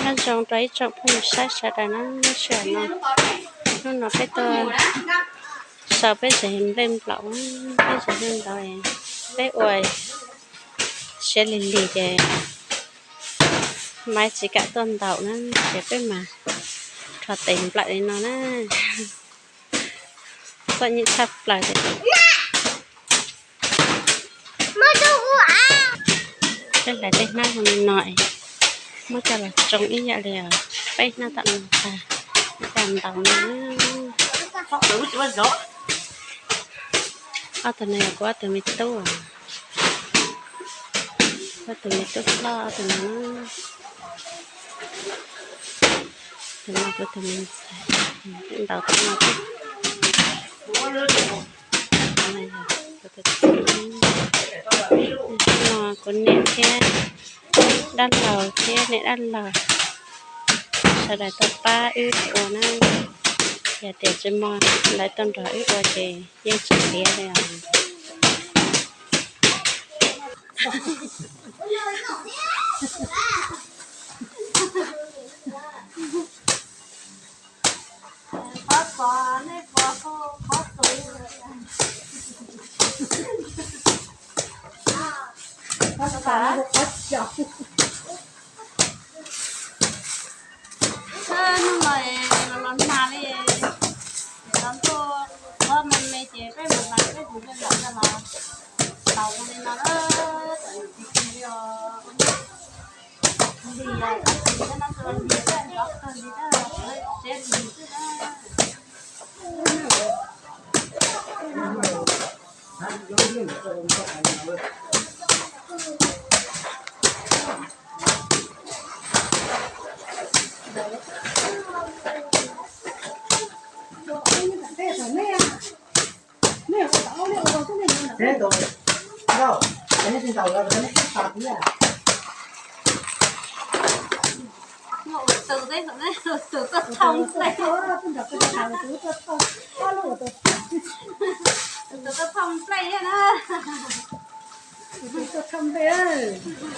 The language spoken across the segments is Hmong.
Nyob zoo rau ib tsoom phooj ywg saib sawv daws na, lub sij hawm no, hnub no peb tuaj sau peb tsev nplej nplaum, peb tsev nplej nplaum, peb ua siav lig lig ces Maiv tsis kam tuaj ntaus na, ces peb mas rho tes nplawm li no na. Txom nyem tshaj plaws li. Peb hlais tej hnab zoo li no, muab coj los tsoo ib yam li peb hnab tom no tag, coj ntaus no. Ob tug no yog kuv ob tug me tub, ob tug me tub hlob ob tug no. Tus no kuv tus me ntxhais, ntaus tus no xwb. Kuv niam thiab dab laug thiab niam dab laug sawv daws tuaj pab wb ua na. Yog tias tsis muaj lawv tuaj nrog wb ua ces yeej tsis tiav li os. Hnub no los los nag li, ces los ntuj qhuav me me ces peb mus hlais peb tus me ntxhais coj los ntaus zoo li no na, txom nyem tiag tiag li os. Nti os, tab sis nyob no tus nti thiaj nrov kawg li thiab, tsev nti xwb na. Tus tuaj thoo nplej, tus tuaj thoo nplej thiab na.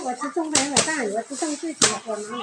Ua tsis txooj nqaij lawm, ua tsis txooj twb tsis ua no.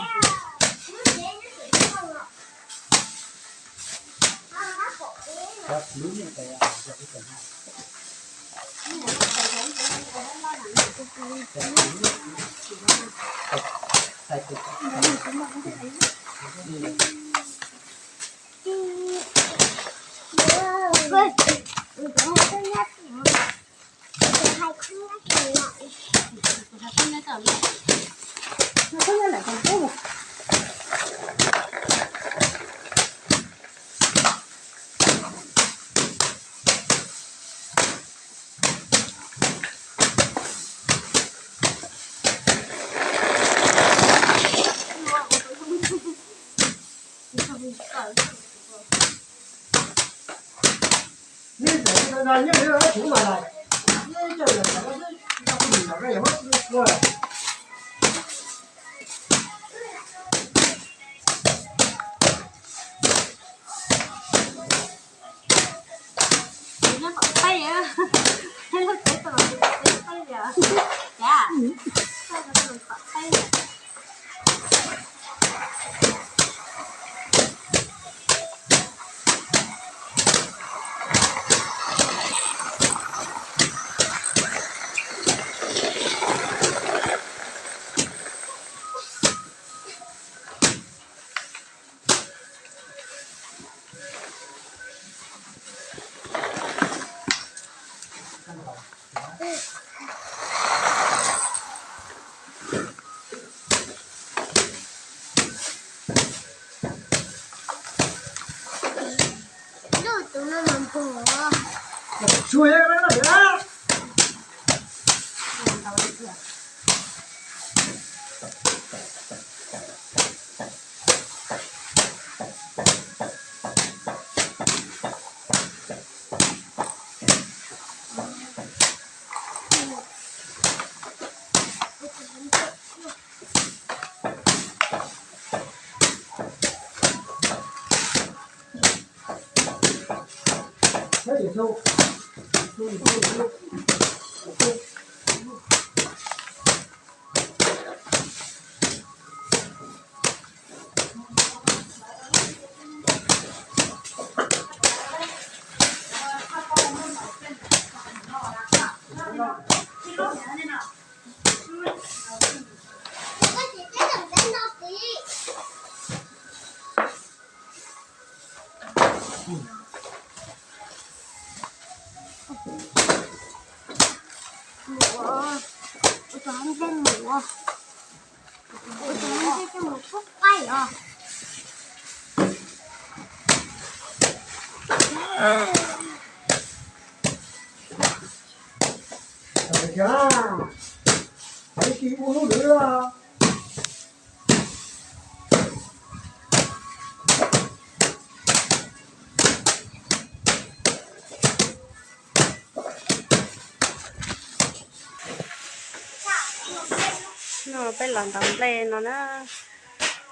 No peb los ntaus nplej no na,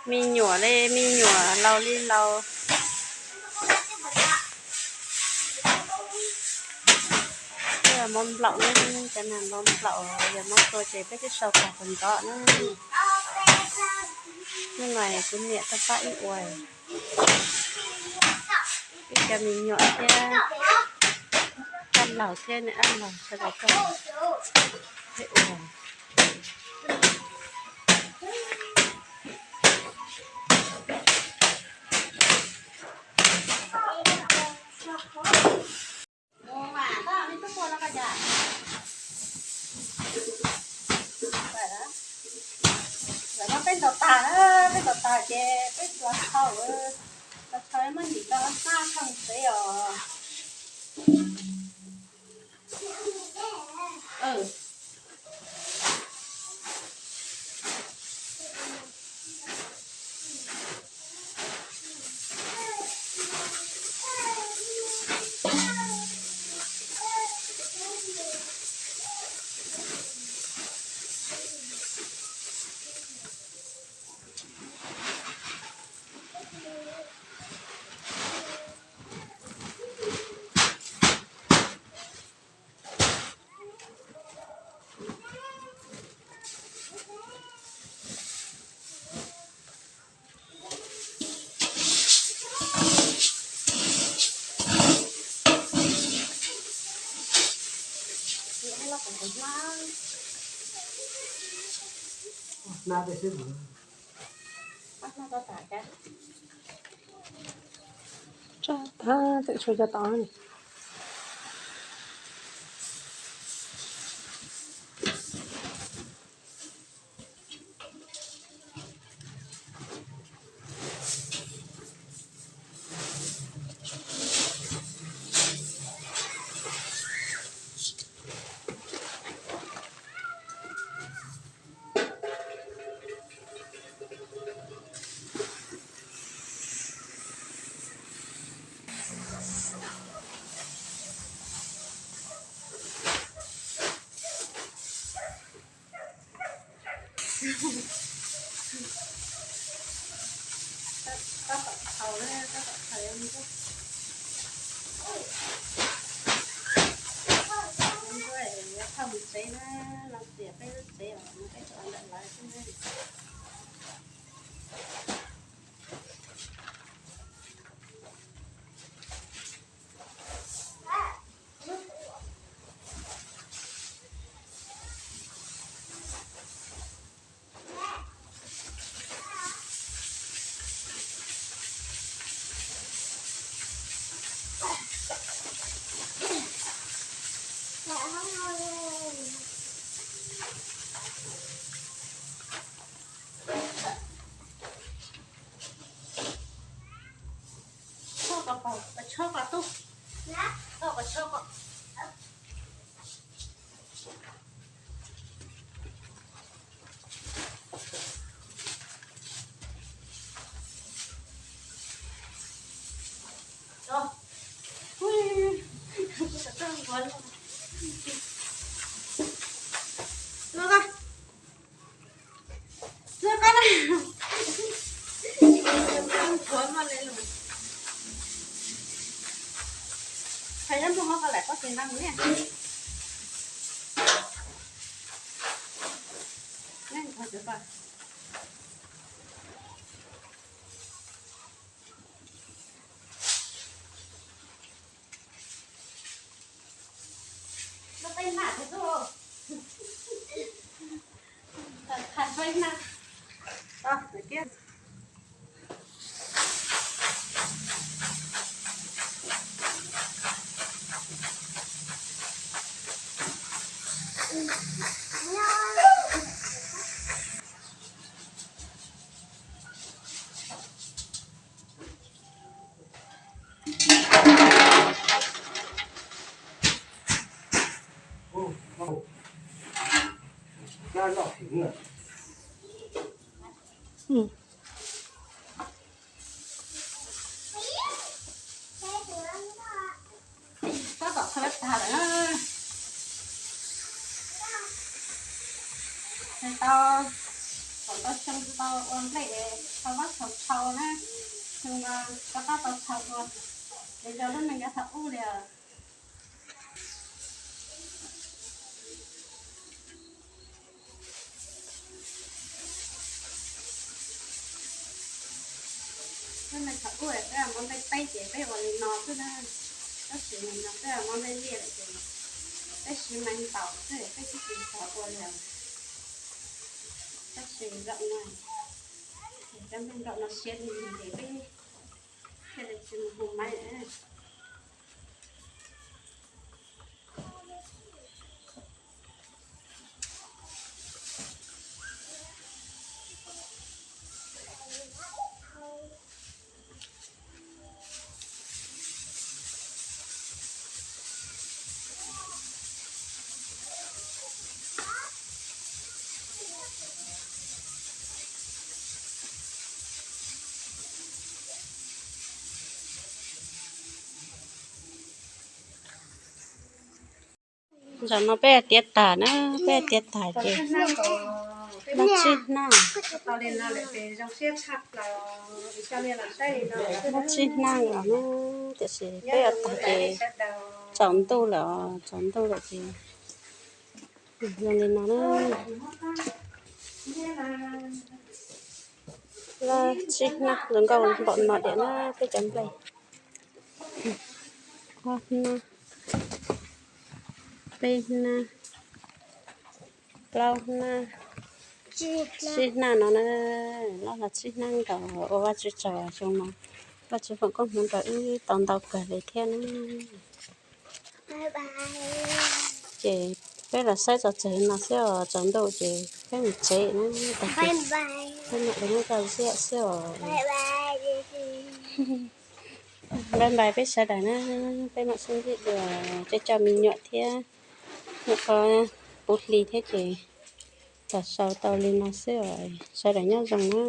me nyuam li me nyuam, laus li laus. Peb yog mob nplaum ne, cov neeg mob nplaum yog mob tua ces peb twb sau pag puag ntov na. Hnub no kuv niam tau pab ib ua, ib co me nyuam thiab dab laug thiab niam dab laug sawv daws tuaj peb ua. Zaum no peb ntaus tag na, peb ntaus tag ces peb los thau, los thau muab ntim rau sab thooj tsev os. Tseem tshuav cov tod ne. Tab tom thaum, tab tom thaum, yuav thauj mus tsev na, no tias peb lub tsev os, peb tau ntawm lawv xwb na. Tshob kom paug, tshob kom tub, tshob kom, tshob kom. Tuaj koj na. Tuaj koj na. Tuaj koj na. Qhov nyob nplooj hov koj lam pob tes nqa mus niaj. Nqa mus qhov twg koj. Nqa peb naj, nqa peb naj. Tab tom thaij tag lawm na. Tau, tau xyoo tau ua nplej es tau vab txhaus txhau na. Xyoo no rov qab tau txhaus dua, es yog lub neej yav thaum ub li os. Lub neej thaum ub peb muab nplej teb ces peb ua li no xwb na. Tab sis nim no peb muab nplej liaj lawm ces peb siv mais ntaus xwb, peb tsis tau ua li. Tab sis zaum no, cov nplej nraum no siav li ces peb thiaj li tsis mus hu mais. Zaum no peb tiav tag na, peb tiav tag ces muab tsib hnab, muab tsib hnab los na, tiam sis peb ua tag ces tsaus ntuj lawm, tsaus ntuj lawm ces zoo li no na. Lab tsib hnab zoo nkauj npaum no diam na peb cov nplej. Ob hnab, peb hnab, plaub hnab, tsib hnab no na. Lab los tsib hnab nkaus ua Vajtswv tsaug xyoo no Vajtswv foom koob hmoov rau wb tau ntau kawg li thiab na. Ces peb los saib txog txawm no xwb os, tsaus ntuj ces peb mus tsev na. Tag kis peb mam li muab koj ziab xwb os. Bye bye peb sawv daws na, peb mam sib ntsib dua, coj coj me nyuam thiab nyuam qhuav puv hli thiab ces txog sau tau li no xwb os, sawv daws nyob zoo na.